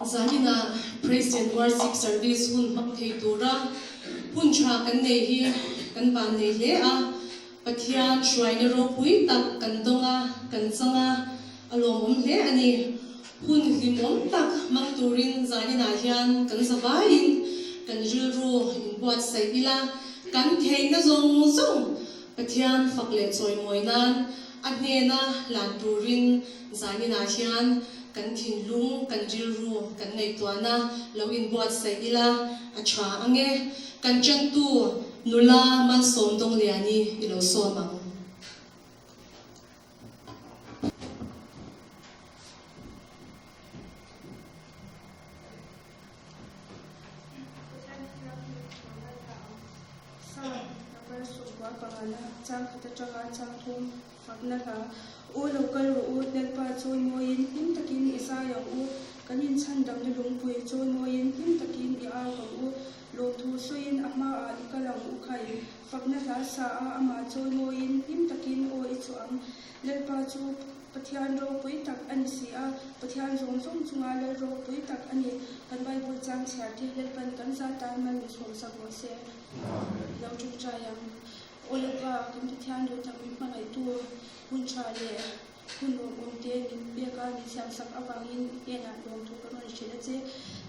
Zaninah Praise and Worship Service hun hmang thei tura hun tha kan nei hi kan vannei hle a, Pathian hruaina ropui tak kan dawng a, kan chang a, a lawmawm hle a ni. Hun hlimawm tak hmang turin zaninah hian kan zavaiin kan rilru inbuatsaih ila, kan theihna zawng zawng Pathian fak leh chawimawi nan a hnena hlan turin zaninah hian kan thinlung, kan rilru, kan ngaihtuahna lo inbuatsaih ila a tha ang e. Kan chantu nula Malsawm Dawngliani i lo sawm ang. Psalm number sawmkua pangana chang khat atanga chang thum fakna hla U lo kal rawh u, Lalpa chawimawiin hlim takin i zai ang u, kan inchhandamna lungpui chawimawiin hlim takin i au ang u, lawmthu sawiin a hmaah i kal ang u khai, fakna hla sa a amah chawimawiin hlim takin aw i chhuah ang, Lalpa chu Pathian ropui tak a ni si a, Pathian zawng zawng chunga Lal ropui tak a ni. Kan Bible chang chhiar te Lalpan kan za tan mal min chhawm sak rawh se. Lo ṭawngṭai ang. Aw Lalpa, kan Pathian duh tak min hmangaihtu hun ṭha leh hun lawmawm te min pek a, min siam sak avangin i hnenah lawmthu ka rawn hrilh a che.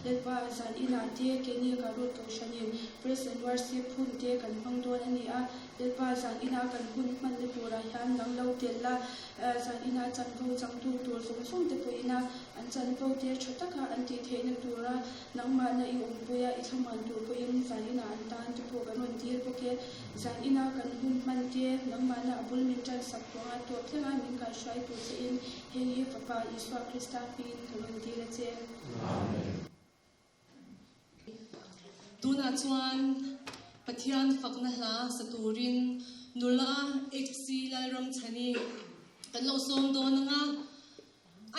Lalpa, zan inah te keini ka rawt kohhranin Praise and Worship hun te kan hmang dawn a ni a. Lalpa, zan inah kan hun hmanna turah hian nang lo tel la, Zan ina chanvo changtu tur zawng zawng te pawhin a an chanvo te tha taka an tih theihna tura nangmahna i awmpui a, i thlamuan tur pawhin zan ina an tan te pawh kan rawn dil bawk e. Zan ina kan hun hman te nangmahna a bul min tan sak tuanga tawp thlenga min kaihruai tur chein heng hi Fapa Isua Krista hmingin kan rawn dil a che. Amen. Tunah chuan Pathian fakna hla sa turin nula HC Lalramchhani kan lo sawm dawn ang a,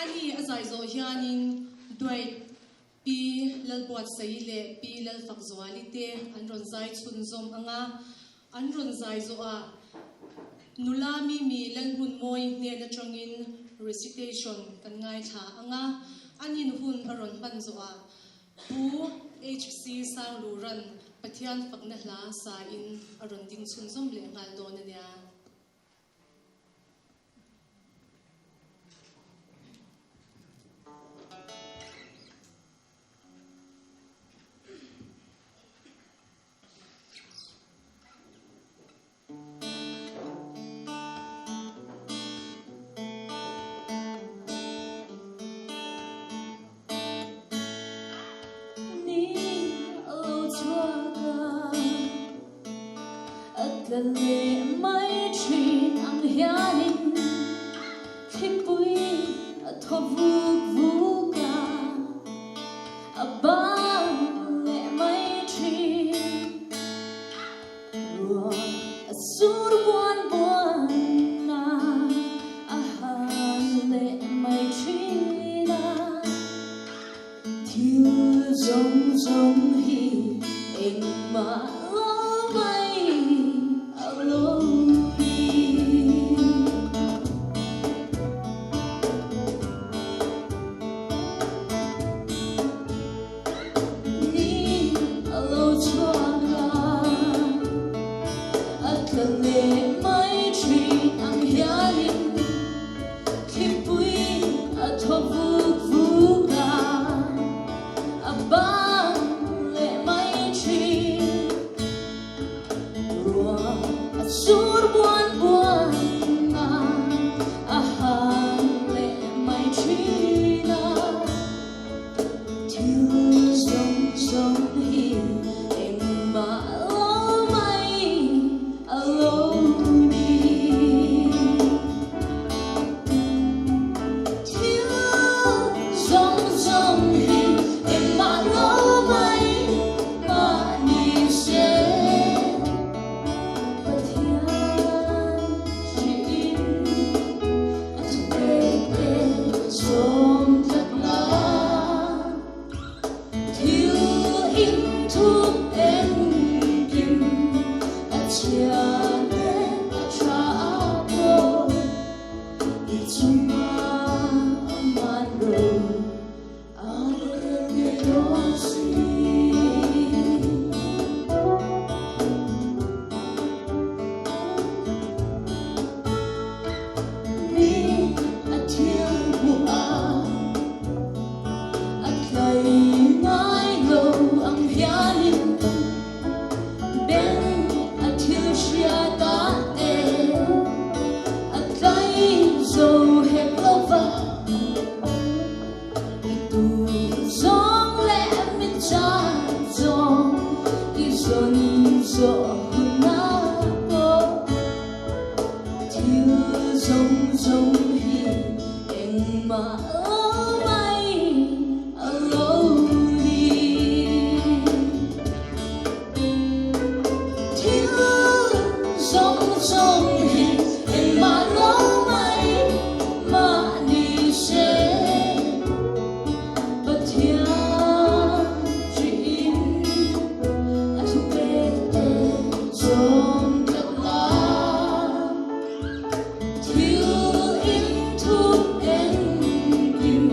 ani a zai zawh hianin Dwight Pi Lalbuatsaii leh Pi Lalfakzuali te an rawn zai chhunzawm ang a, an rawn zai zawhah nula Mimi Lalhmunmawi hnen atangin recitation kan ngaithla ang a, anin hun a rawn hman zawhah Pu HC Sangluran Pathian fakna hla sain a rawn ding chhunzawm leh nghal dawn a nia. Ni a lo chhuak a, a tla leh mai thin ang hianin thlipui a thaw vuk vuk a, a ban leh mai thin. Ruah a sur buan buan a, a han leh mai thin a. Thil zawng zawng hi engmah lo mai a lo ni. zawng zawng hi engmah lo mai a lo ni. Thil zawng zawng hi engmah lo mai mah ni se, Pathian ṭihin a thupek te zawm tlat la. Thil inthup engkim.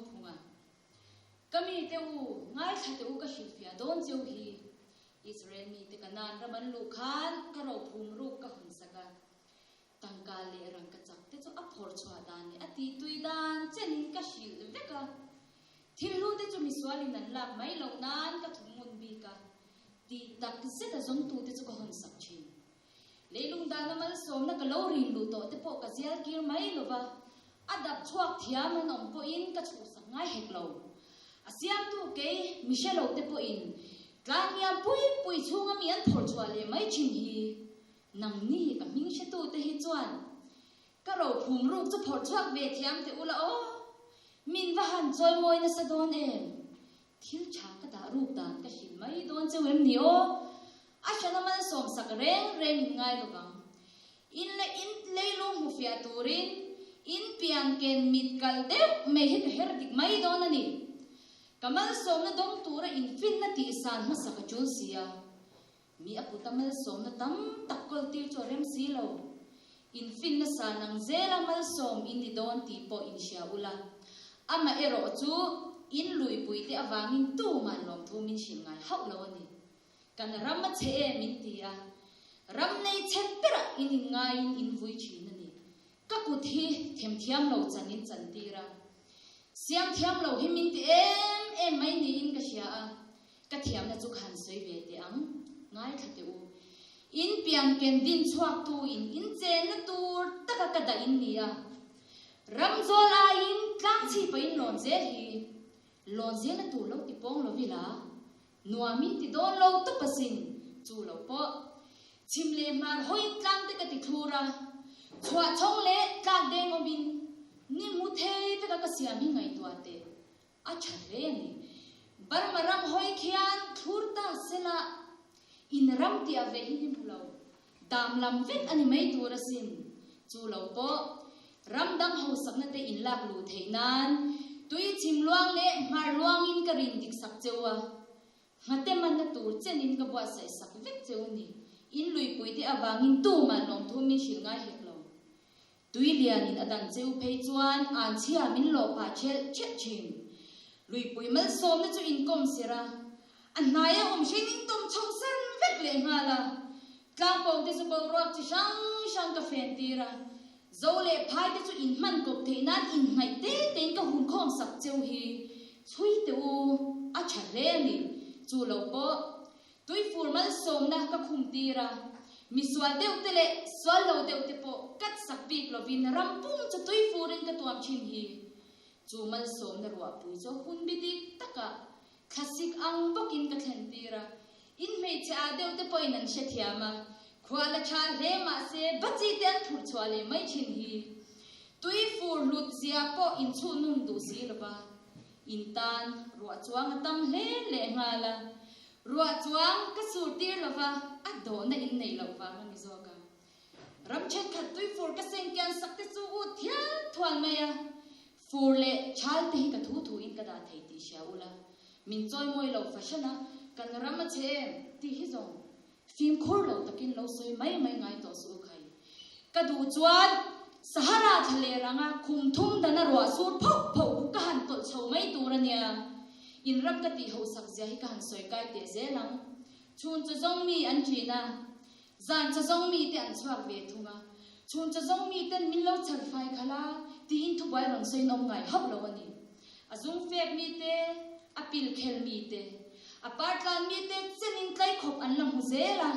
phunga. Ka mite u, ngaithla teh u ka hrilhfiah dawn cheu hi. Israel mite Kanaan ram an luh khan ka rophum ruk ka hawn sak a. Tangka leh rangkachak te chu a phawrh chhuah dan leh a tihtui dan chenin ka hrilh vek a. Thil hlu te chu misualin an lak mai loh nan ka thum ngun bik a, tih tak zet a zawngtute chu ka hawn sak thin. Leilung dana malsawmna ka lo rin luh tawh te pawh ka zial kir mai lo va, a dap chhuak thiam an awm pawhin ka chhuhsak ngai hek lo. A siamtu kei mi hre lo te pawhin tlangliam pui pui chhunga mi an phawrh chhuah leh mai thin hi nangni ka hming hretute hi chuan ka rophum ruk chu phawrh chhuak ve thiam teh ula aw, min va han chawimawi nasa dawn em? Thil tha ka dah ruk dan ka hrilh mai dawn cheu em ni aw? A hrana malsawm sak reng reng in ngai lovang. In leh in leilung hmu fiah turin in pian ken mit kal deuh mai hi ka her dik mai dawn a ni. Ka malsawmna dawng tura in finna tih san hmasa ka tul si a. Mi a kuta malsawmna tam tak kawl tir chu a rem si lo. In finna san ang zela malsawm in ni dawn tih pawh in hria ula. Amaherawh chu in luipui te avangin tuman lawmthu min hrilh ngai hauh lo a ni. Kan ram a chhe em in ti a, ram nei chhe berah in inngaiin in vui thin a ni. Ka kut hi themthiam lo chan in chan tir a, siam thiam lo hi min ti em em mai niin ka hria a, ka thiamna chu ka han sawi ve teh ang, ngaithla teh u. In pian ken din chhuak tu in in chenna tur taka ka dah in ni a, ram zawl aiin tlang chhipa in lawn zel hi lawn zelna tur lo ti pawng lo ila, Nuam in ti dawn lo tawp asin, chu lo pawh. Chhim leh hmar hawiin tlang te ka ti thlur a, chhuah chhawng leh tlak deng awmin ni hmu thei veka ka siam hi ngaihtuah teh a tha hle a ni. Burma ram hawi khian thlur ta sela in ram tih a ve hi ni hmu lo, dam lam vek a ni mai tur asin, chu lo pawh. Ram dang hausakna te in lak luh theih nan tui chhim luang leh hmar luangin ka rin dik sak cheu a, nghate manna tur chenin ka buatsaih sak vek cheu a ni. In luipui te avangin tumah lawmthu min hrilh ngai hek lo. Tui lianin a dan cheu phei chuan anchhia min lawh phah ṭhelh ṭhelh ṭhin. Luipui malsawmna chu inkawm ser a, a hnaia awm hrin in tawm chho san vek leh nghal a. Tlangpawng te chu boruak chi hrang hrang ka fen tir a, zo leh phai te chu in hman kawp theih nan inhnaih te tein ka hun khawm sak cheu hi chhui teh u, a tha hle a ni. Chu lo pawh tuifur malsawmna ka khum tir a, misual deuh te leh sual lo deuh te pawh kat sak bik lovin ram pum chu tuifurin ka tuam thin hi. Chu malsawmna ruahpui chu hun bi dik takah thlasik ang bawkin ka thlen tir a, in hmeichhe ah deuh te pawhin an hrethiam a, khua la tha hle mahse bachi te an phurh chhuah leh mai thin hi. Tui fur hlut zia pawh inchhuh nun duh si lova, in tan ruah chuang a tam hle leh nghal a, ruah chuang ka sur tir lova a dawhna in neih loh vang a ni zawk a. Ram thenkhat tui fur ka seng kian sak te chu u thial thual mai a, fur leh chal te hi ka thu thu in ka dah thei tih hria ula, min chawi mawi lo fahran a, kan ram a chhe em tih hi zawng fimkhur lo takin lo sawi mai mai ngai tawh suh u khai. Ka duh chuan Sahara thla ler anga khum thum dana ruah sur phauh phauh khu ka han tawlh chho mai tur a nia. In ram ka tih hosak zia hi ka han sawi kai teh zel ang. Chhun chaw zawng mi an ṭin a. Zan chaw zawng mite an chhuak ve thung a, chhun chaw zawng miten min lo chhar fai khalh a, tiin thubuai rawn sawiin awm ngai hauh lo a ni. A zung fek mite, a pil khel mite, a par tlan mite chenin tlai khawp an la hmu zel a,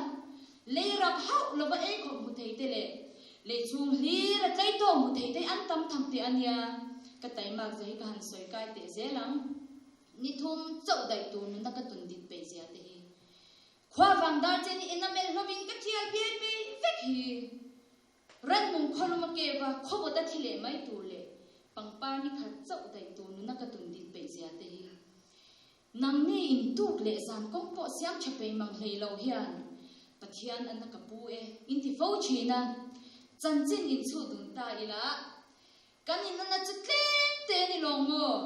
lei rak hauh lova ei khawp hmu thei te leh lei chhung hlir a tlai tawk hmu thei te an tam tham teh a nia, ka taimak zia hi ka han sawi kai teh zel ang. Ni thum chauh daih tur nuna ka tun dik peih zia te hi. Khua vang dar chen i en a melh hlawmin ka thial piai piai vek hi. Ranmung khawlum a keu a, khawbawt a thi leh mai tur leh pangpar ni khat chauh daih tur nuna ka tun din peih zia te hi. Nangni in tuk leh zan kawng pawh siam tha pei mang hlei lo hian Pathian an a ka pu e in ti fo thin a, chanchin in chhuh dun ta ila Kan inana chu tlem te ni lawng maw?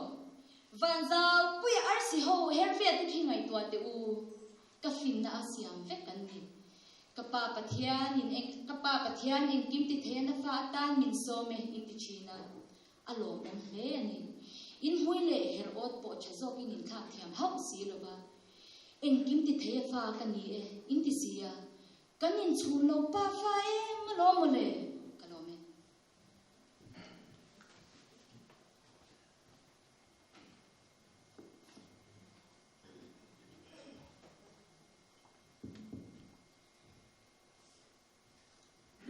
Vanzau puia arsi ho her vel te khi ngaihtuah teh u. Ka finna a siam vek an ni. Ka pa Pathian in eng ka pa Pathian engkim ti thei a na fa atan min sawm e in ti thin a. A lawmawm hle a ni. In hmui leh her awt pawh tha zawkin in thlak thiam hauh si lo va. Engkim ti thei a fa ka ni e, in ti si a. Kan inchhun lo pa fa em alawm mawle, ka lawm e.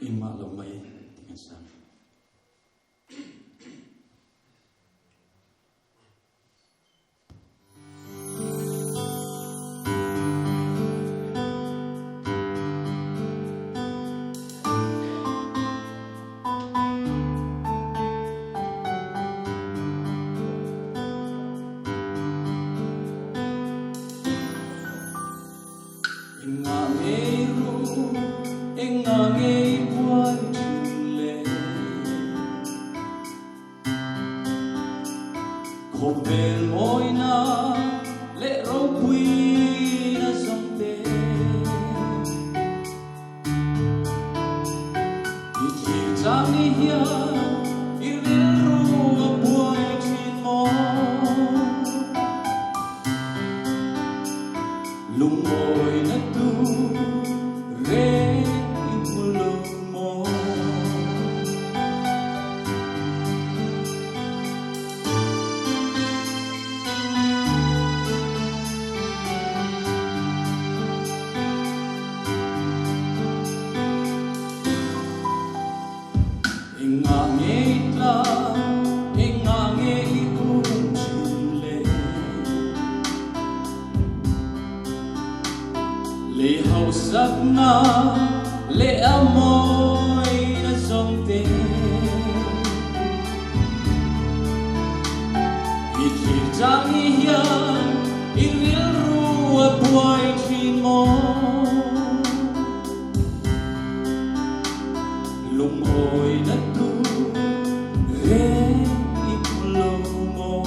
Engmah lo mai ti kan sam. Engah ngei ru, engah ngei buai thin le? Khawvel mawina leh ropuina zawngte I thlir chang ni hian i rilru a buai thin maw? Lungawina tu reng i hmu lo maw? Engah nge i tlan, engah nge i um thin le? Lei hausakna leh a mawina zawng te I thlir chang hi hian i rilru a buai thin maw? Lungawina tu reng i hmu lo maw?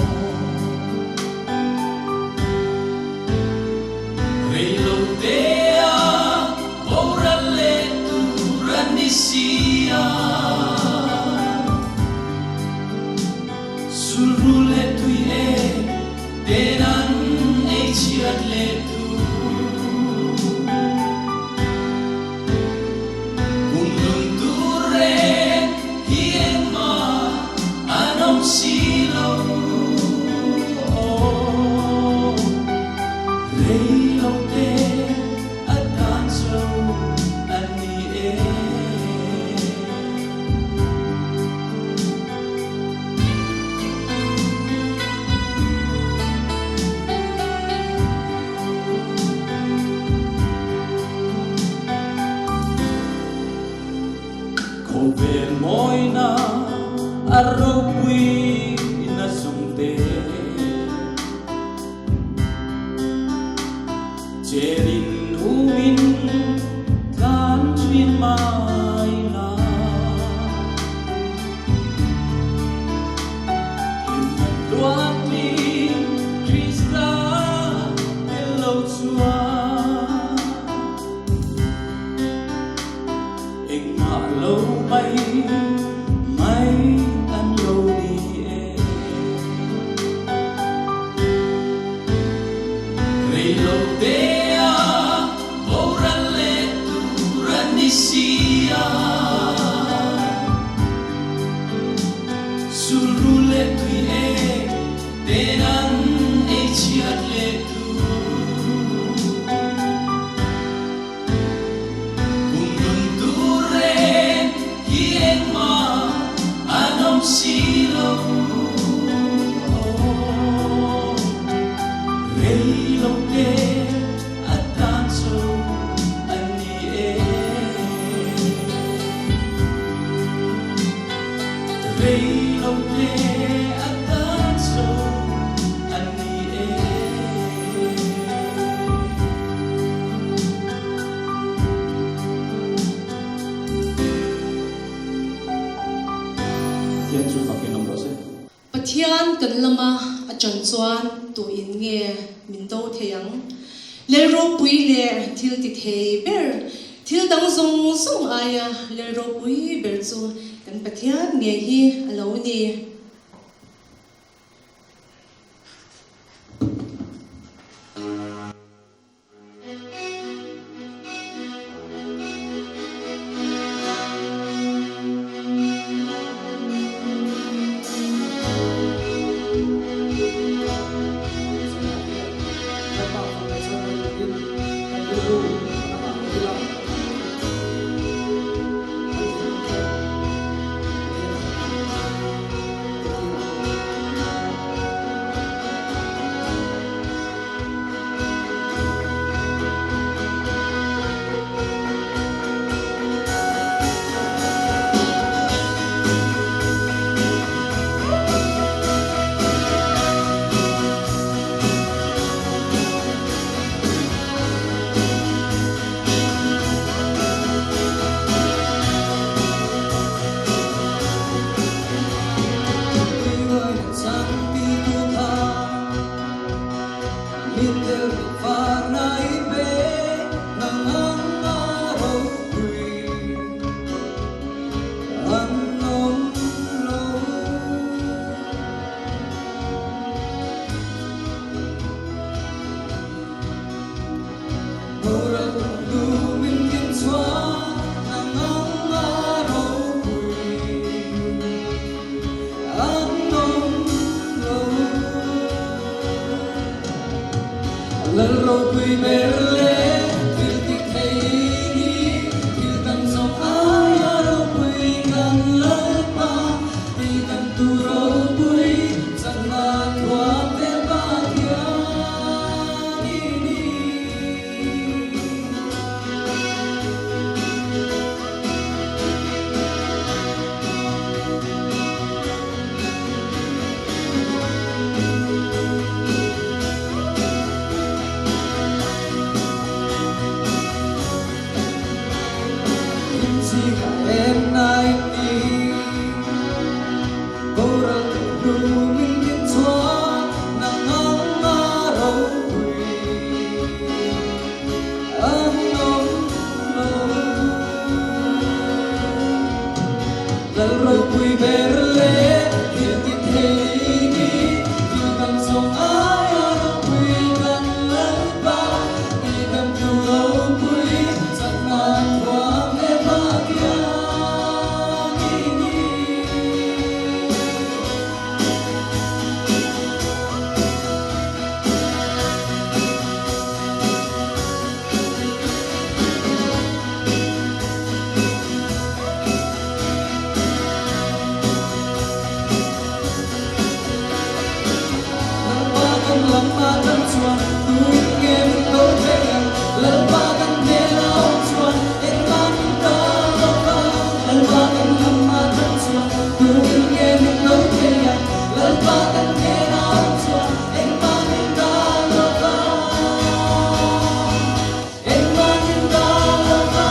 Rei lo te a boral leh tur a ni si a. Sulru leh tui e ten an ei chhiat leh tur. Kum lung tur reng hi engmah an awm si lo. Rei lo te a tan cho a ni e. Khawvel mawina a ropui na zungte Chenin umin tlan thin mai la. Hlimna tluangtling Krista tel lo chuan engmah lo mai mai an lo ni e. Rei lo te a boral leh tur a ni si a. Sulru leh tui e ten an ei chhiat leh tur. Kum lung tur reng hi engmah an awm si lo. Rei lo te a tan cho a ni e. Rei lo te a tan cho a ni e. Pathian chu fakin awm rawh se. Pathian kan lama a ṭan chuan tu in nge min do thei ang? Lel ropui leh thil ti thei ber, thil dang zawng zawng aia lel ropui ber chu kan Pathian nge hi a lo ni. Lal ropui ber leh thil tik thei ni, thil dang zawng aia ropui kan Lalpa, ti dang tu ropui chakna thuam te Pathian i ni. Lalropui ber leh thil ti thei ni, thil dang zawng aia ropui kan Lalpa, ti dam tu ropui chakna thuam leh Pathian i ni. Lalpa kan lam a tan chuan tuin nge min do thei ang? Lalpa kan hmel a awm chuan engmah min ta lo va. Lalpa kan lam a tan chuan tuin nge min do thei ang? Lalpa kan hmel a awm chuan engmah min ta lo va. Engmah min ta lo va.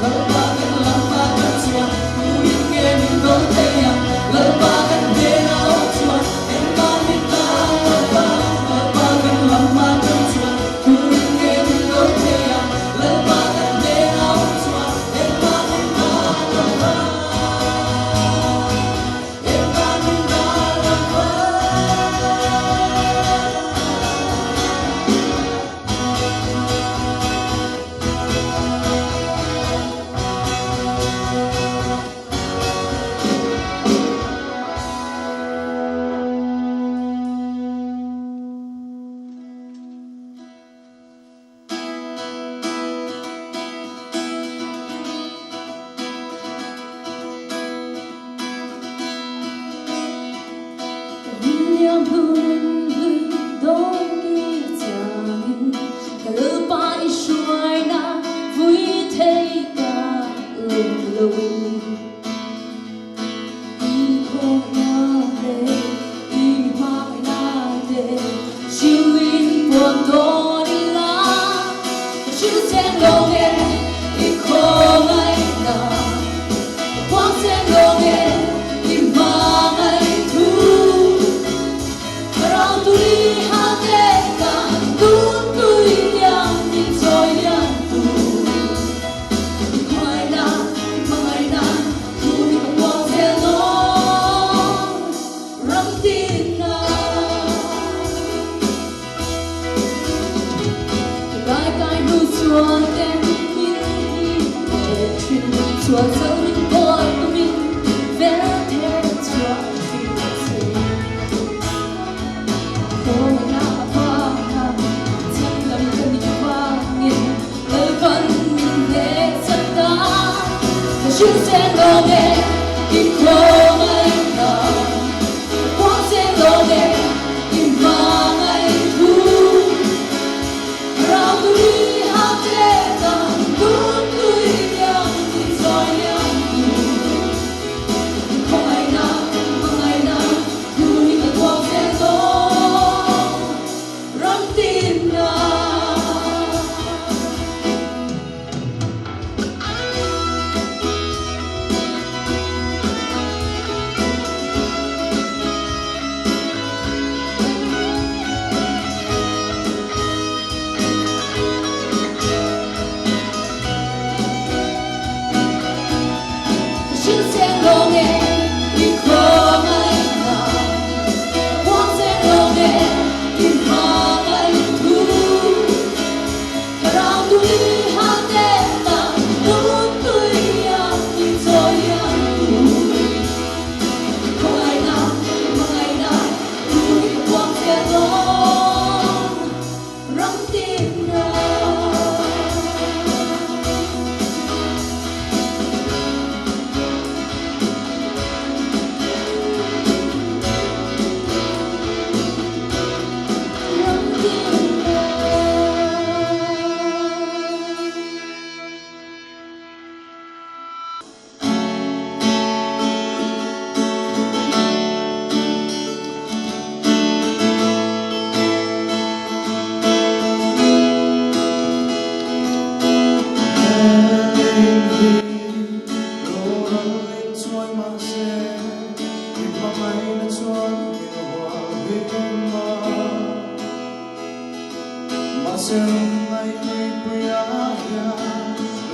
Lalpa kan lam a kan chuan tuin nge min do thei ang? Lalpa kan hnen a awm chuan engmah min ta lo va. Lalpa kan lam a kan chuan tuin nge min do thei ang? Lalpa kan hnen a awm chuan engmah min ta lo va. Engmah min ta lo va.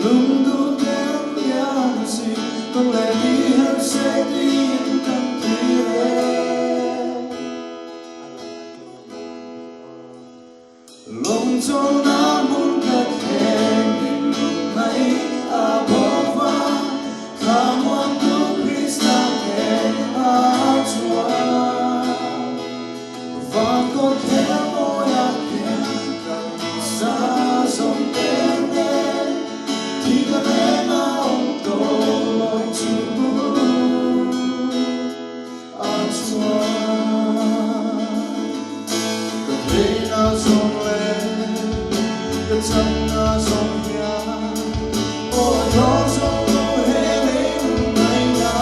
Lungduh te an liam si tawng leh ni her se tiin kan thlir e. Lungchawlnak hmun ka thleng in lungngaih a bawk va, thlamuantu Krista hnen a chuan. Van kawtthler mawiah khian kan sa zawm tel nen, thi ka reng a awm tawh lo chu a chuan. Ka theihna zawng leh ka chakna zawng hian aw a dawn zawng lo he lei lungngaihna.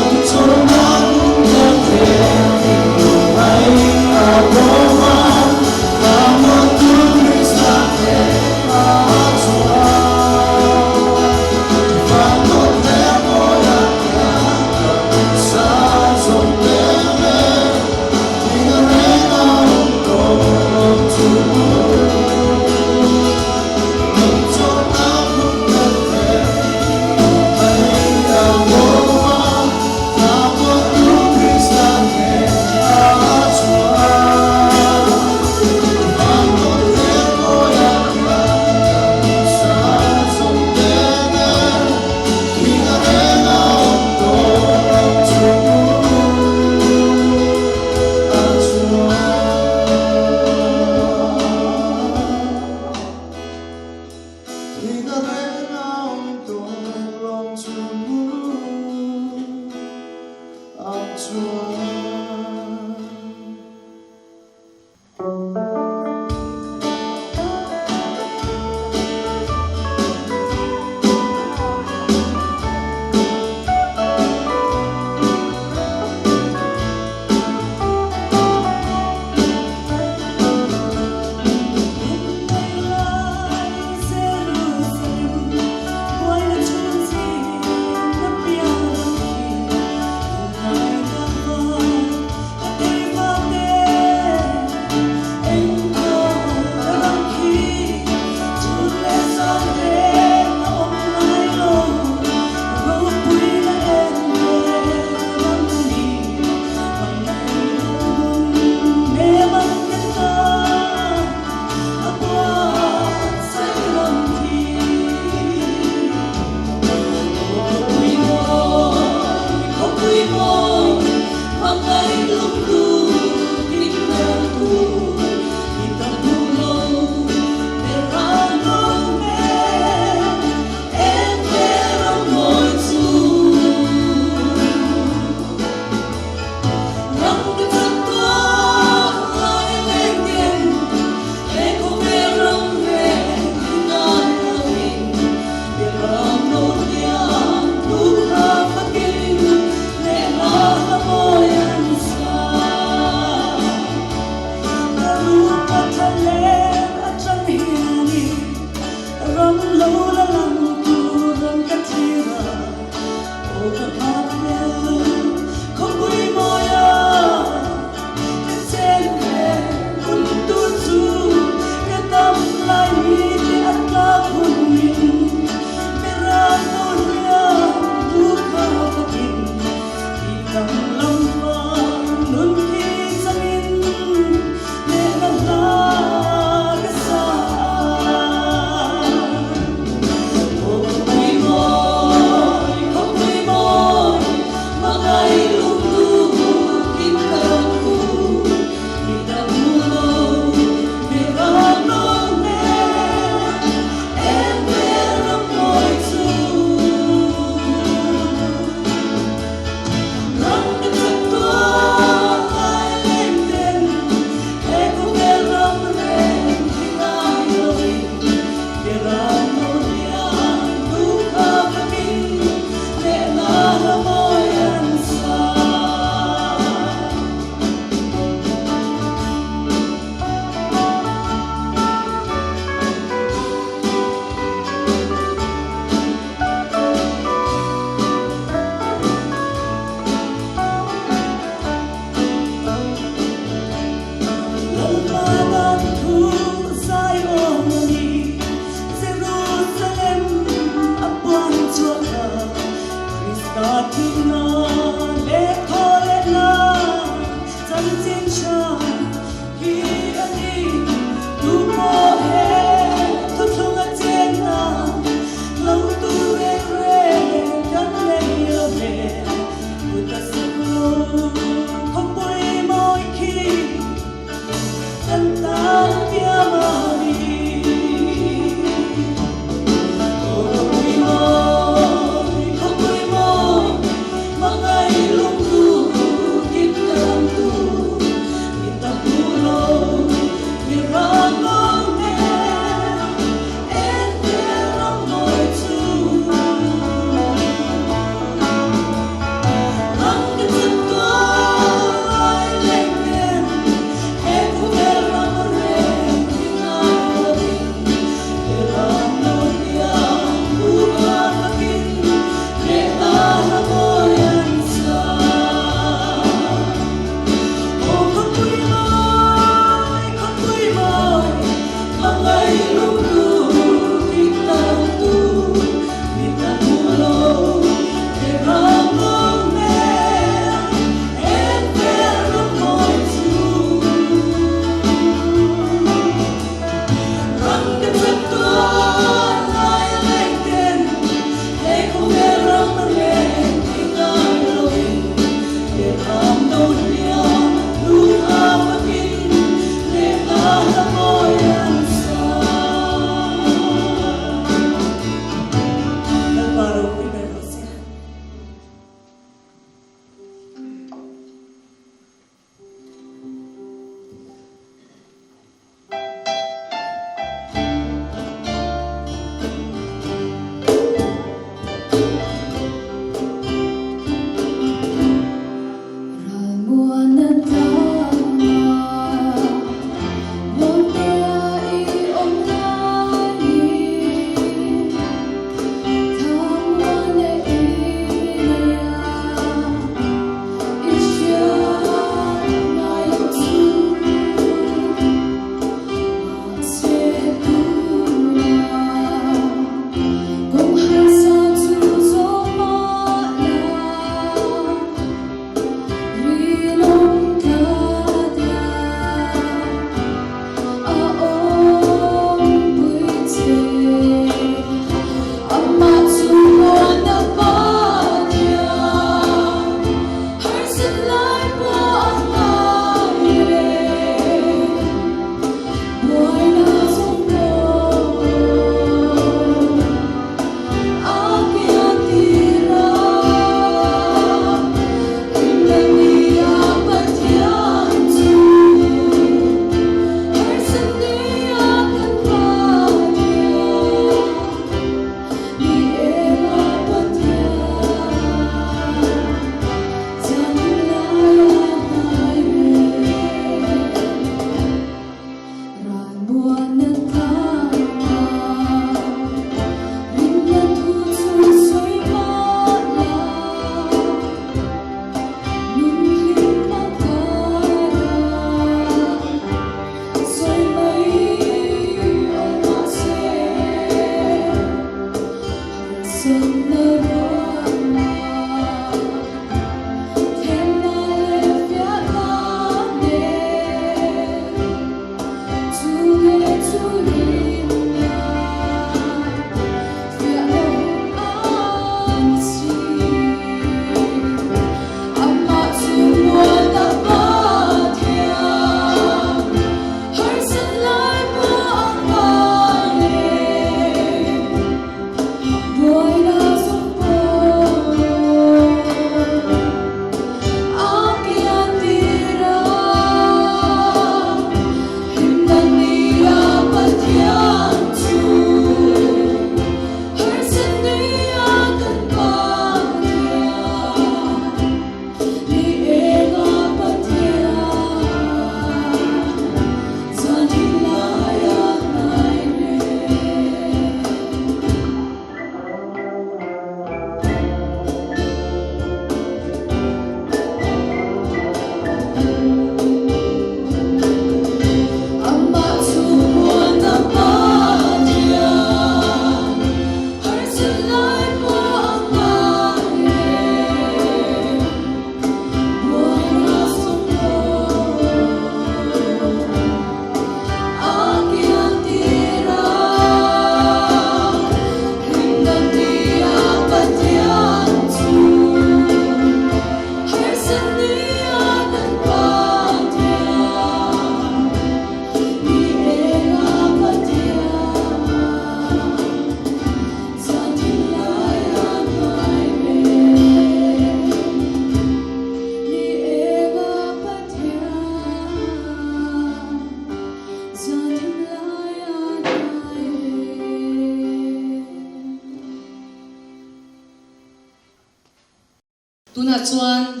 Tunah chuan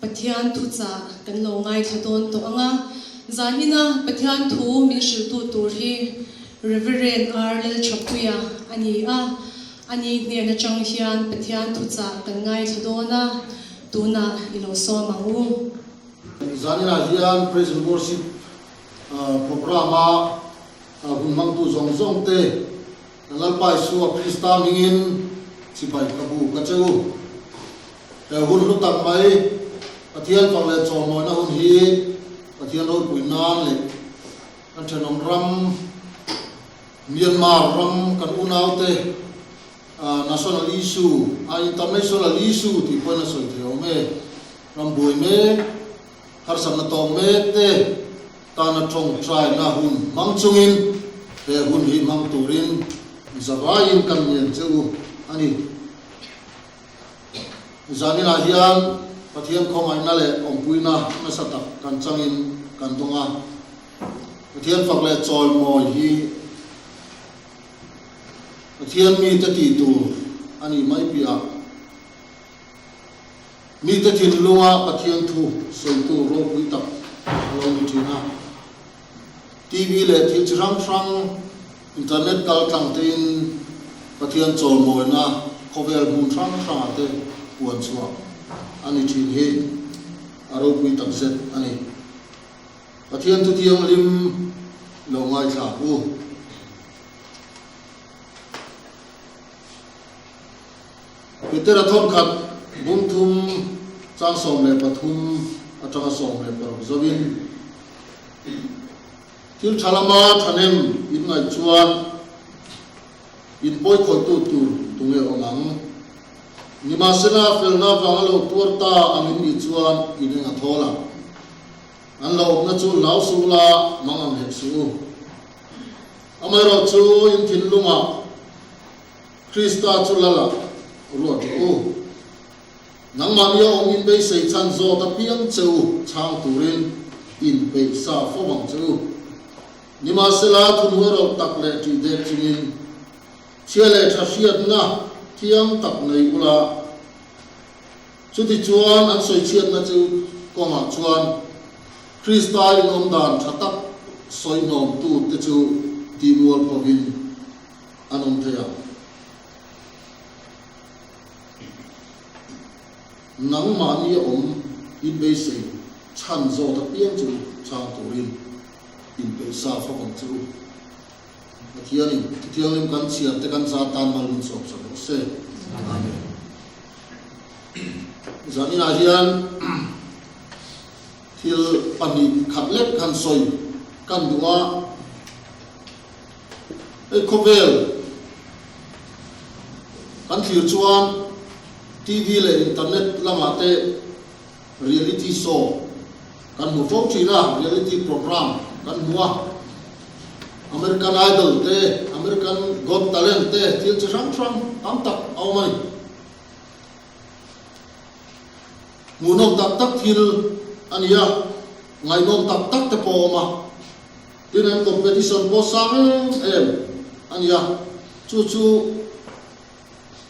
Pathian thuchah kan lo ngaithla dawn tawh ang a, zanina Pathian thu min hrilhtu tur hi Reverend R. Lalthapuia a ni a, ani hnen atang hian Pathian thuchah kan ngaithla dawn a, tunah i lo sawm ang u. Zaninah hian Praise and Worship programme-a hun hmangtu zawng zawng te Kan Lalpa Isua Krista hmingin chibai ka bu ka che u. He hun hlu tak mai, Pathian fak leh chawmawina hun hi Pathian ropui nan leh kan thenawm ram, Myanmar ram kan unaute national issue, a international issue tih pawhin a sawi thei awm e, ram buai mek, harsatna tawk mek te, Tana tawngtaina hun hmang chungin he hun hi hmang turin zavaiin kan ngen che u a ni. Zaninah hian Pathian khawngaihna leh awmpuina nasa tak kan changin kan dawng a. Pathian fak leh chawimawi hi Pathian mite tih tur a nih mai piah. Mite thinlunga Pathian thu sawitu ropui tak a lo ni thin a. TV leh thil chi hrang hrang, internet kal tlang tein Pathian chawlmawina khawvel hmun hrang hrangah te puan chhuah a ni thin hi a ropui tak zet a ni. Pathian thu thianghlim lo ngaithla u. Petera thawnkhat bung thum chang 13 atanga 16 zoin thil tha lama thahnem in ngaih chuan in pawi khawihtu tur tunge awm ang. Nimahsela felna vanga lo tuar ta ang in nih chuan in eng a thawl ang. An lo awmna chu hlau suh la mang ang hek suh u. Amaherawhchu in thinlungah Krista chu lal ah ruat rawh u. Nangmahni a awm in beisei chhan zawt apiang che u chhang turin in peih sa fo ang che u. Nimahsela thunhua ro tak leh ṭih dek chungin chhia leh ṭha hriatna thiang tak nei ula, chuti chuan an sawi chhiatna che u kawngah chuan Krista in awmdan ṭha tak sawi hnawmtu te chu tihmual pawhin an awm thei ang. Nangmahni a awm in beisei chhan zawt apiang chu chhang turin inpeih sa fawk ang che u. Pathianin Thuthianghlim kan chhiar te kan za tan mal min sawp sak rawh se. Amen. Zaninah hian thil pahnih khat lek kan sawi kan duh a. Hei khawvel kan thlir chuan TV leh internet lamah te reality show kan hmu fo thin a, reality program kan hmu a. American Idol te, American Got Talent te thil chi hrang hrang tam tak a awm a ni. Hmuhnawm tak tak thil a ni a, ngaihnawm tak tak te pawh a awm a. Tin an competition pawh sang em em a ni a, chu chu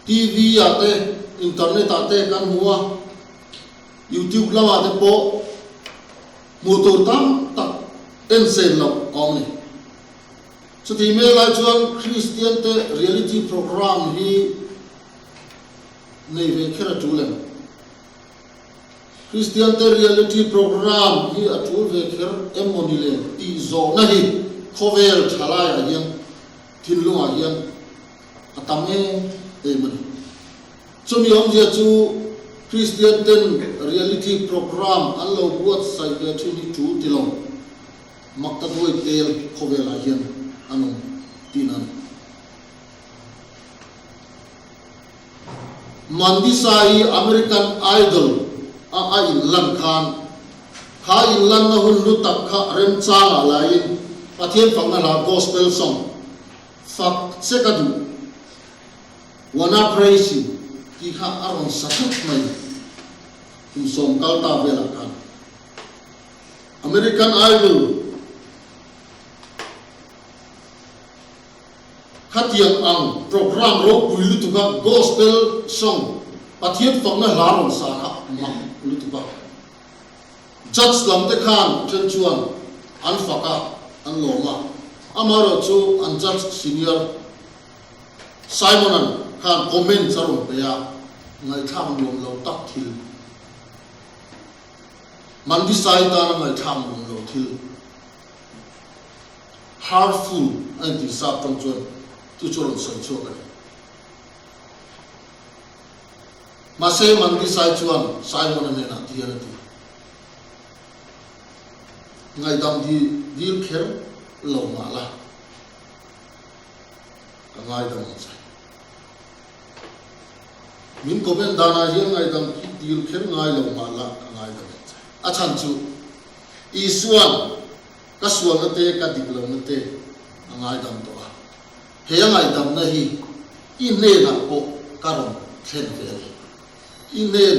TV ah te, internet ah te kan hmu a, YouTube lamah te pawh hmuh tur tam tak en sen loh a awm a ni. Chutih hmel lai chuan Kristian te reality program hi nei ve kher a tul em? Kristiante reality program hi a tul ve kher em maw ni le tih zawhna hi khawvel tha laiah hian thinlungah hian a tam em em a ni. Chumi awmzia chu Kristianten reality program an lo buatsaih ve thin hi tul ti lo maktaduai tel khawvelah hian an awm tihna a ni. Mandisa hi American Idol a a inlan khan kha inlanna hun hlu tak kha remchangah laiin Pathian fakna hla gospel song fak che ka duh, Wanna Praise You tih kha a rawn sa thut mai kum sawm kal ta velah khan. American Idol. Khatiang ang program ropui lutuka gospel song Pathian fakna hla rawn sa kha. mak lutuk a. Judge lam te khan then chuan an fak a, an lawm a, amaherawh chu an judge senior Simon-a'n khan comments a rawn pe a, ngaihthlak nuam lo tak thil. Mandisai tana ngaihthlak nuam lo thil. Hurtful a inti sap tawng chuan chu chu rawn sawi chhuak a ni. Mahse Mandisai chuan Simon-a hnenah ti hian a ti, Ngaihdam di dil kher lo mah la, ka ngaidam ang che. Min comment danah hian ngaihdam dil kher ngai lo mah la, ka ngaidam ang che. A chhan chu Isua'n ka sualna te ka dik lohna te a ngaidam tawh a, he a ngaihdamna hi i hnenah pawh ka rawn thlen ve a ni. I hnen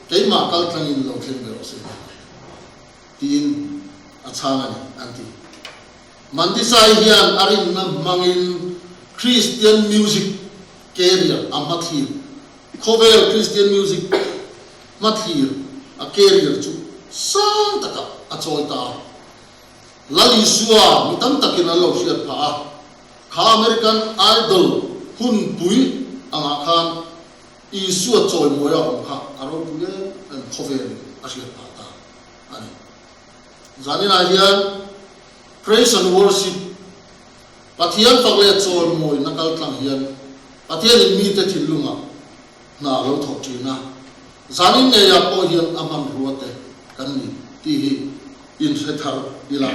keimah kal tlangin lo thlen ve rawh se tiin a chhang a ni, an ti. Mandisai hian a rinna hmangin Christian music career a hmathlir, khawvel Christian music hmathlir a career chu sang takah a chawi ta a. Lal Isua mi tam takin an lo hriat phah a, kha American Idol hunpui angah khan Isua chawimawi a awm kha a ropui em em khawvelin a hriat phah ta a ni. Zaninah hian Praise and Worship, Pathian fak leh chawimawina kal tlang hian Pathianin mite thinlungah hna a lo thawk thin a, zanin ngeiah pawh hian a hmanrua te kan ni tih hi inhre thar ila.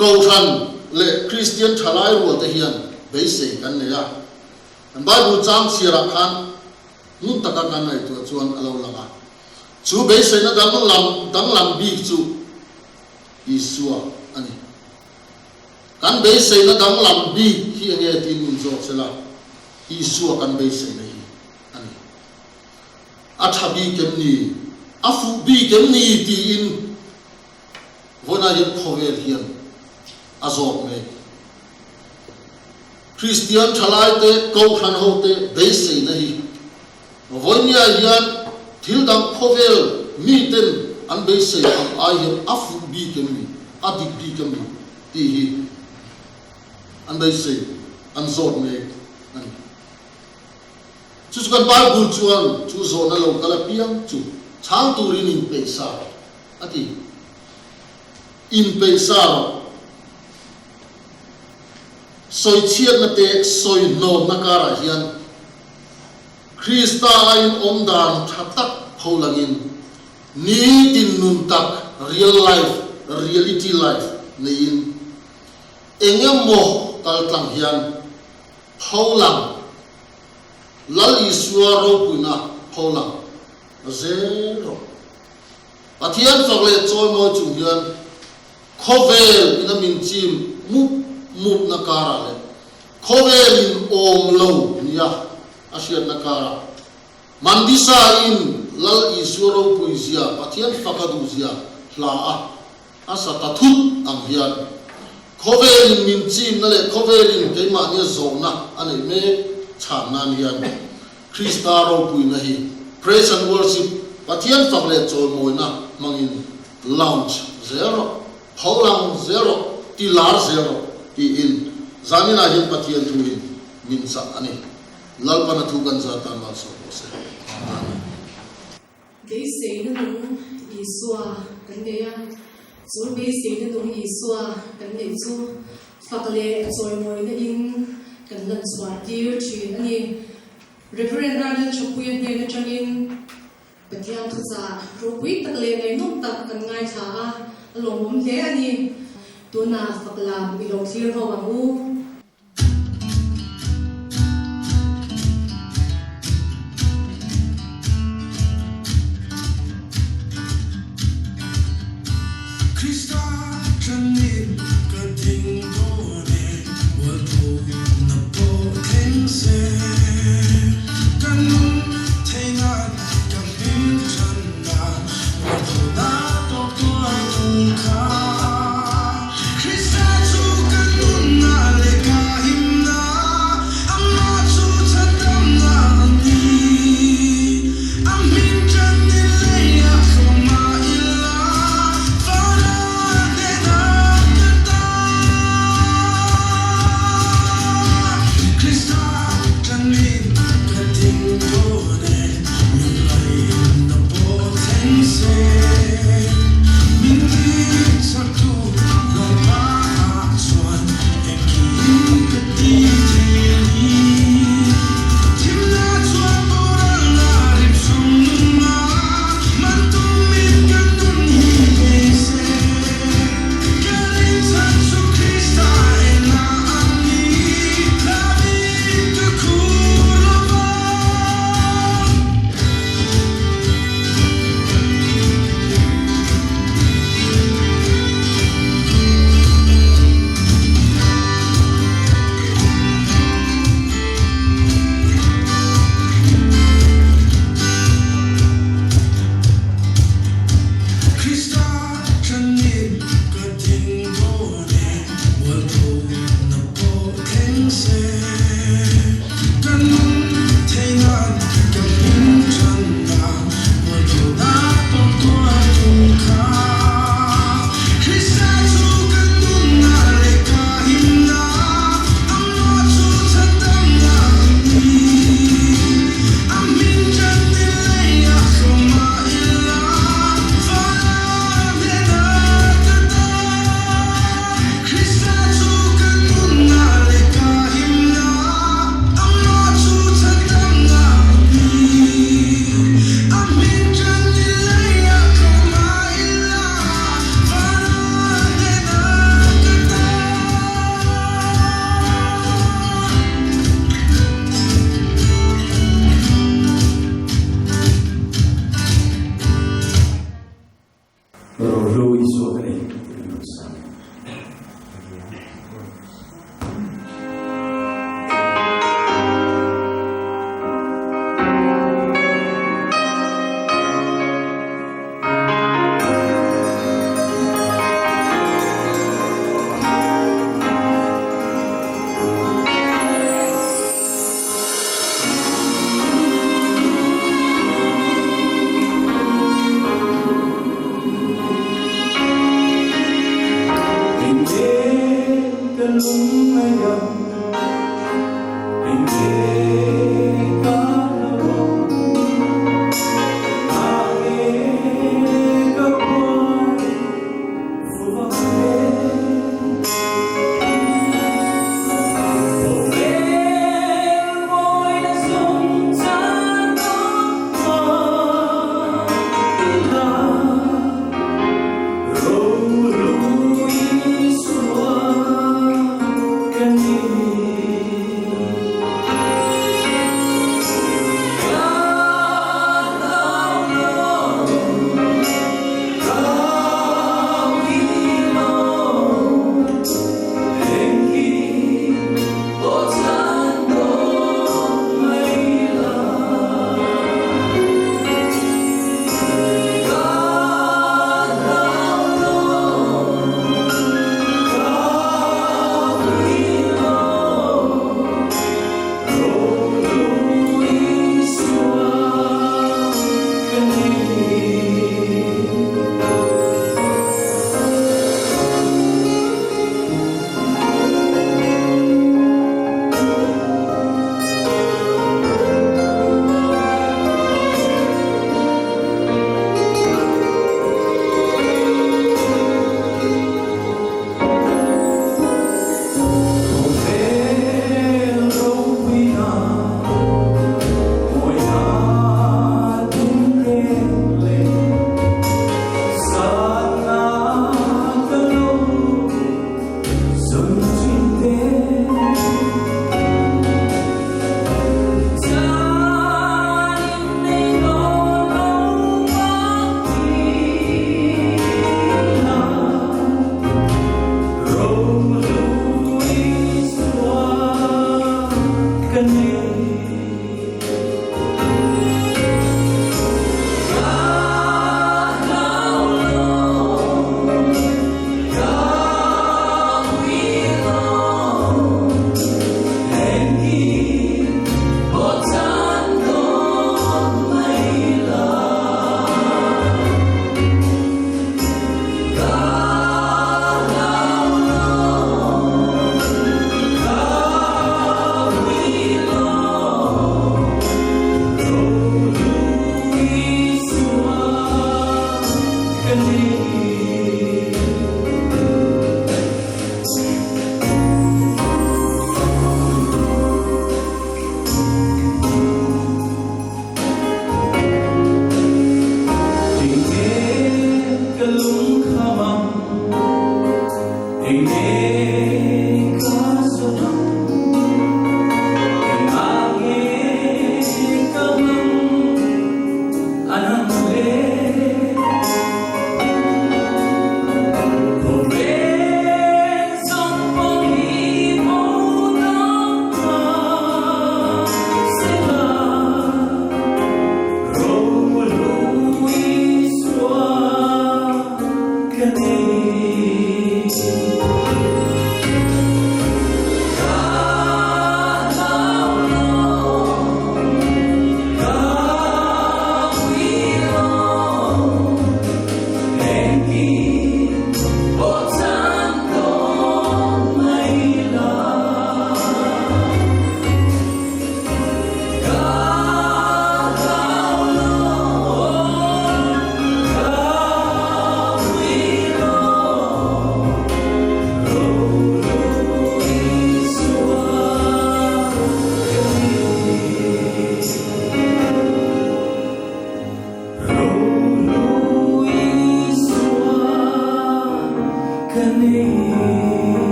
Kohhran leh Kristian thalai rual te hian beisei kan nei a, kan Bible chang chhiarah khan ngun taka kan ngaihtuah chuan a lo lang a, chu beiseina danglam danglam bik chu Isua a ni. Kan beiseina danglam bik hi enge tiin min zawk sela, Isua kan beiseina hi a ni. A tha bik em ni? A fuh bik em ni? tiin vawiinah hian khawvel hian a zawk mek. Kristian thalaite, Kohhran hote beiseina hi vawinia hian thil dang khawvel miten an beisei ang ai hian a fuh bik em ni? A dik bik em ni? tih hi an beisei, an zawt mek a ni. Chu chu kan Bible chuan chu zawhna lo kal apiang chu chhang turin inpeih sa rawh a ti. Inpeih sa rawh. Sawichhiatna te sawihnawmna karah hian Krista a inawm dan tha tak pholangin nitin nun tak, real life, reality life, neiin eng emaw kaltlang hian pholang Lal Isua ropuina pholang zel rawh. Pathian fak leh chawimawi chung hian khawvel ina min chim mup mupna karah leh khawvel in awm lo nia a hriatna karah Mandisa in Lal Isua ropui zia Pathian fak a duh zia hla a a sa ta thut ang hian khawvel in min chimna leh khawvel in keimahnia zawhna a neih mek chhan nan hian Krista ropuina hi Praise and Worship Pathian fak leh chawimawina hmangin launch zel rawh, pholang zel rawh, ti lar zel rawh tiin zaninah hian Pathian thuin min chah a ni. Lalpana thu kan zat tan malsawm rawh se. Amen. Beiseina nung Isua kan nei a, chu beiseina nung Isua kan neih chu fak leh chawimawina in kan lan chhuah tir thin a ni. Reverend Ralil Chapuia hnen atangin Pathian thuchah ropui tak leh ngaihnawm tak kan ngaithla a, a lawmawm hle a ni. Tunah fak lam i lo thlir ho ang u. Krista tlanin ka ding dawn e, mualpho na pawh thleng se. Ka nun thei nan ka hming than nan, mualpho na tawk tuar tur kha. Krista chu ka nun na le.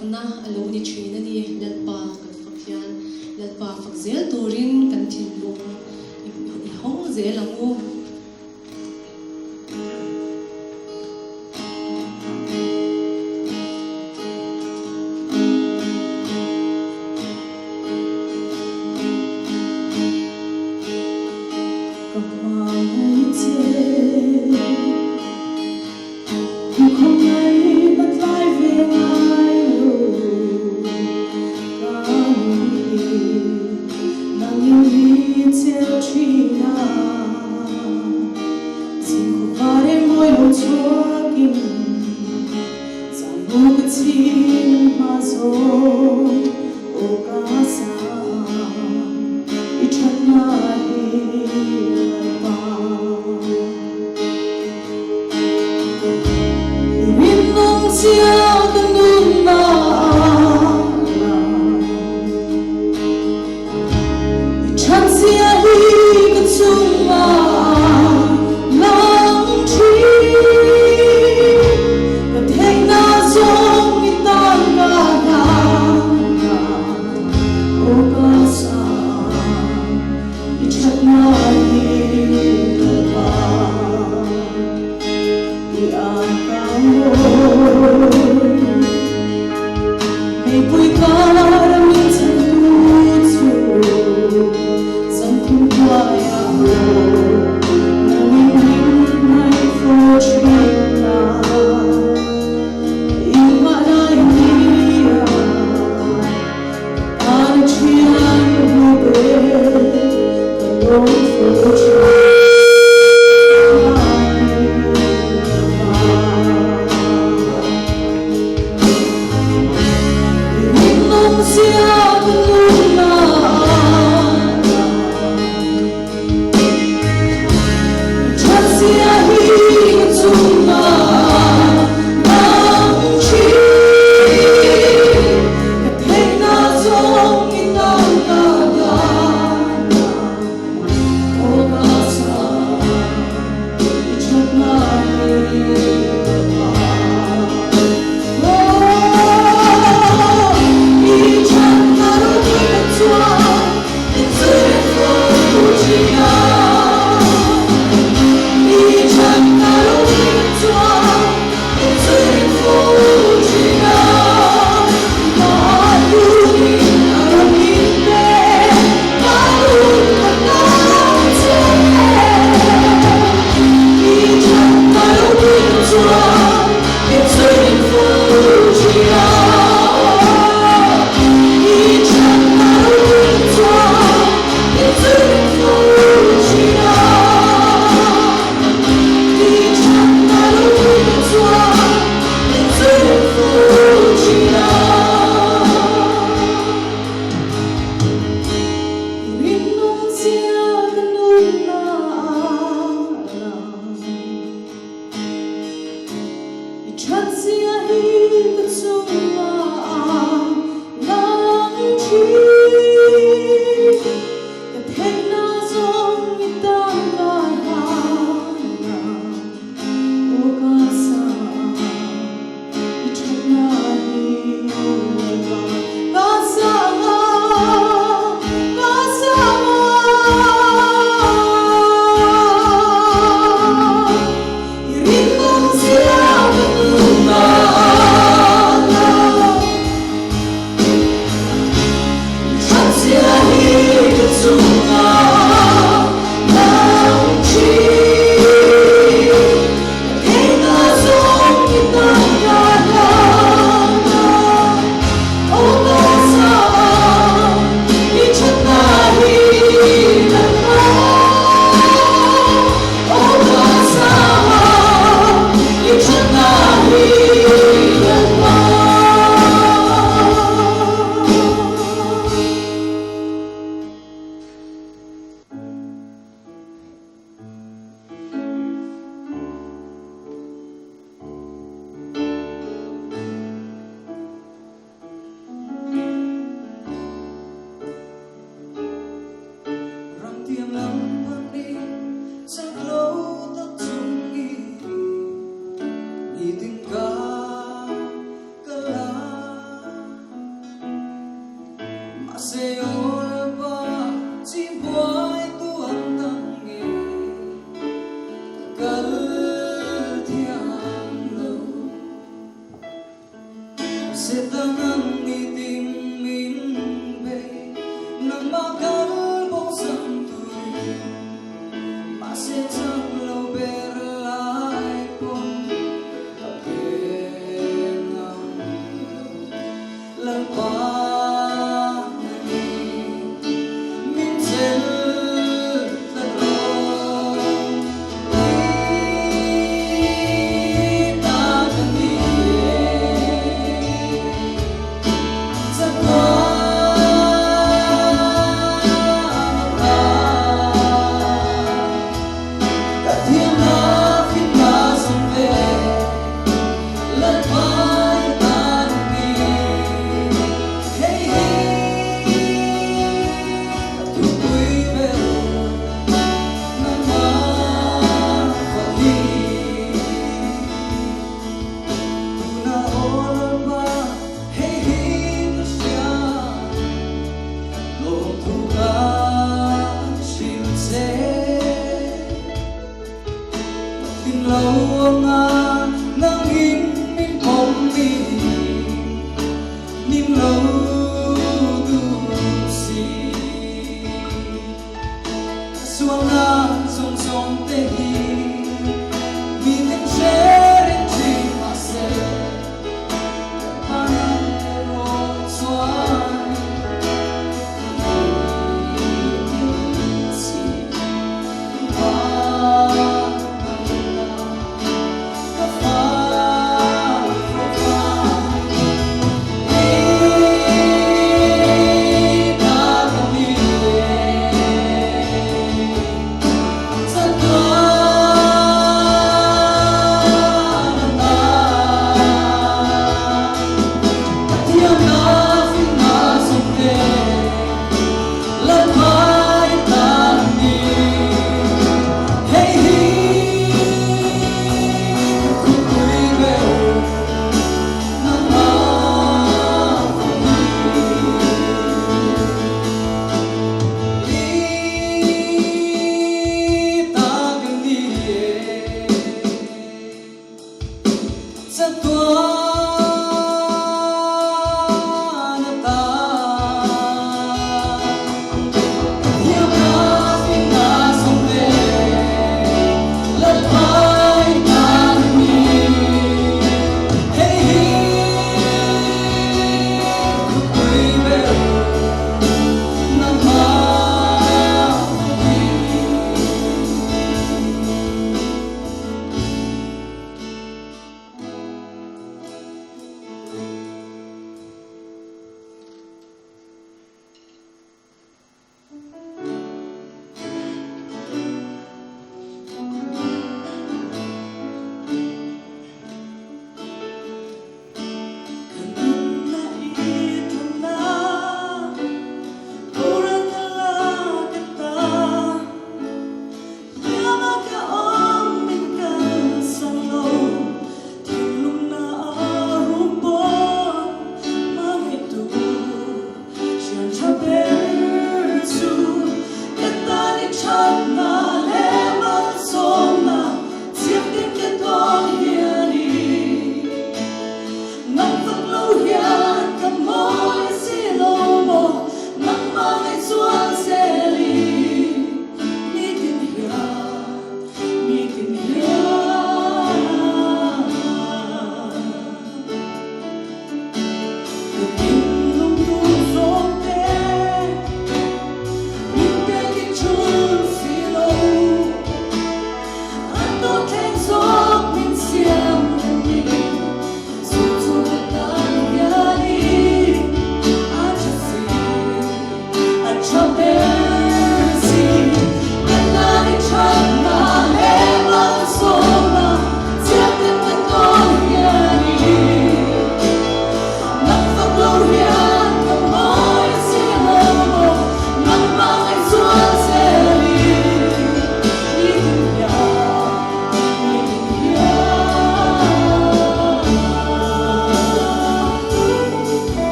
chakna a lo ni thin a ni. Lalpa kan fak hian Lalpa fak zel turin kan thinlung i hawng zel ang u. Ka hmangaih che I khawngaih ka tlai ve ngai lo Ka nui nang i ri cheu thin a Zingkhaw var em mawi lo chhuakin Zan mu ka chhin hma zawng aw ka sa I thatna hi Lalpa. Rinawm chia ka nunna lang I that zia hi ka chungah lang thin Ka theihna zawng i tan ka hlan a aw ka sa I thatna hi Lalpa i an ka mawi. Meipui kar a min chhantu chu zanthum hnuaiah maw nangin min hnaih fo thin a. Inngah lai nia ka tan thian hmu ber ka lawm fo thin a Mahse aw Lalpa chim buai tu an tam nge ka kal thiam lo. Setan ang ni tin min bei nangmah kal bo san turin mahse chak lo ber lai pawn ka pen ngam lo. Lalpa na ni min chel tlat rawh. I ta ka ni e chatuan ata. Ka thiamna finna zawng ve Lalpa i ta ka ni. Hei hi ka thupui ber nangmah fak hi. Tuna aw Lalpa hei hi ka hria lawmthu ka hrilh che. Ka tling lo anga nangin min pawm mi min lo duh si. Ka sualna zawng zawng te hi mi tin hre reng thin mahse Lalpa nang erawh chuanin mi tin si.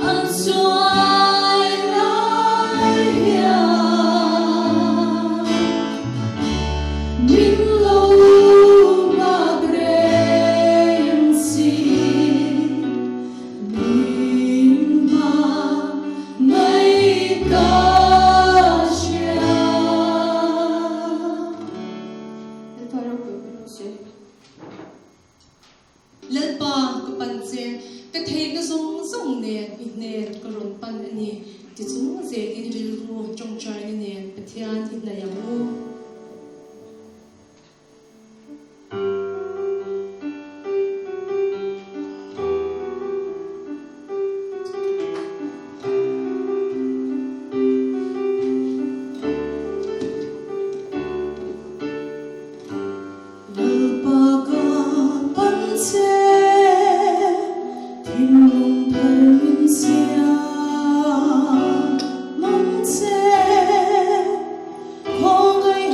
An chuai lai hian min lo nghak reng si, min hma ngaih ka hria. Lalpa ropui ber se. Lalpa ka pan che, ka theihna zawng zawng nen i hnen ka rawn pan a ni ti chung zelin rilru tawngtaina nen Pathian i hnaih ang u. Lalpa ka pan che, thinlung thar min siam ang che, khawngaih.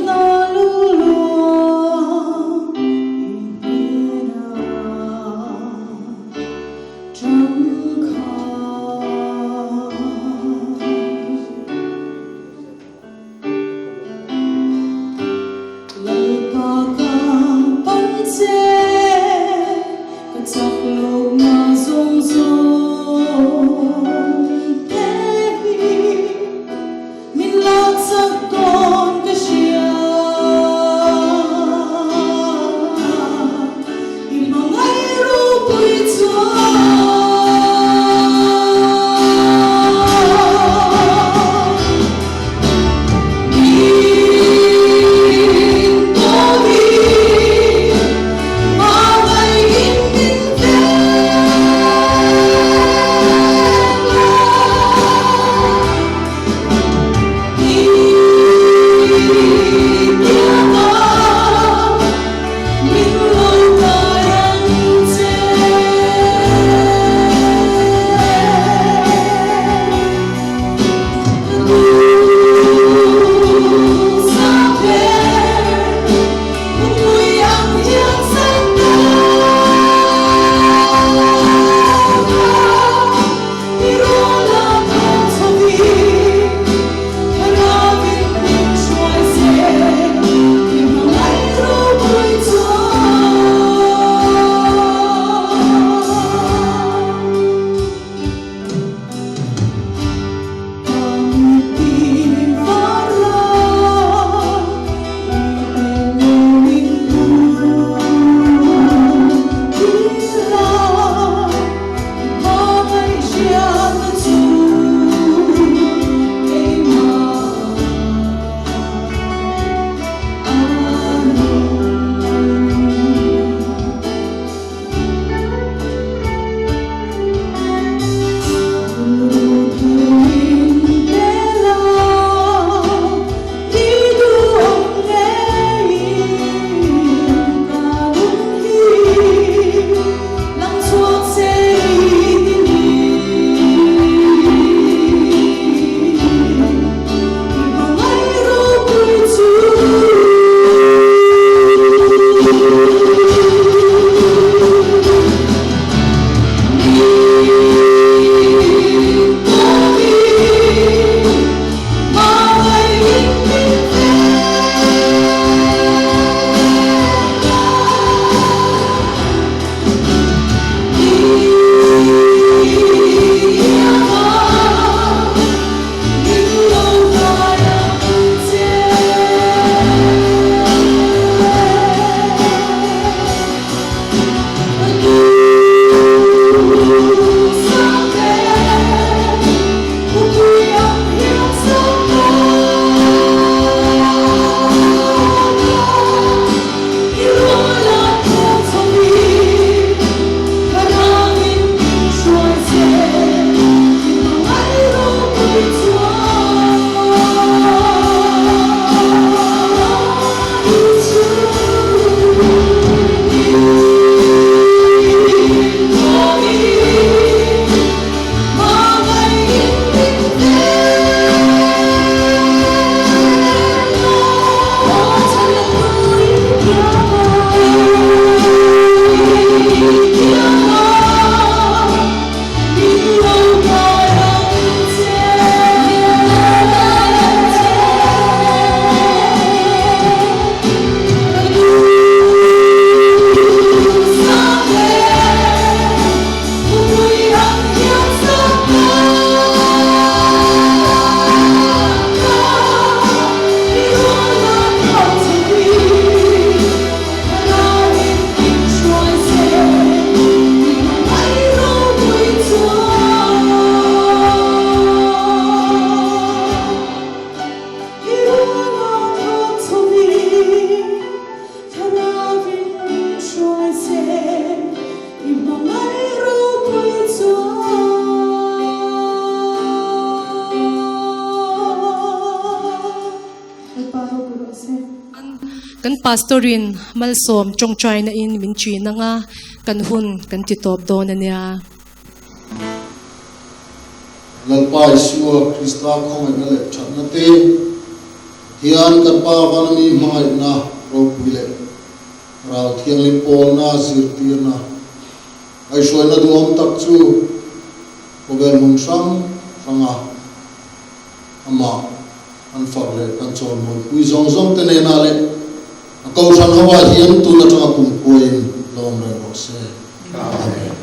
Kan Pastor-in malsawm tawngtaina in min ṭin anga kan hun kan ti tawp dawn a nia. Lalpa Isua Krista khawngaihna leh ṭhatna te hian kan Pa Vanami hmangaihna ropui leh Rau Thianghlim pawlna zirtirna ngaihhruaina duhawm tak chu khawvel hmun hrang hranga amah an fak leh kan chawimawi pui zawng zawng te nena leh a kohhran ho ah hian tun atanga kum khuaiin lo awm reng rawh se. Amen.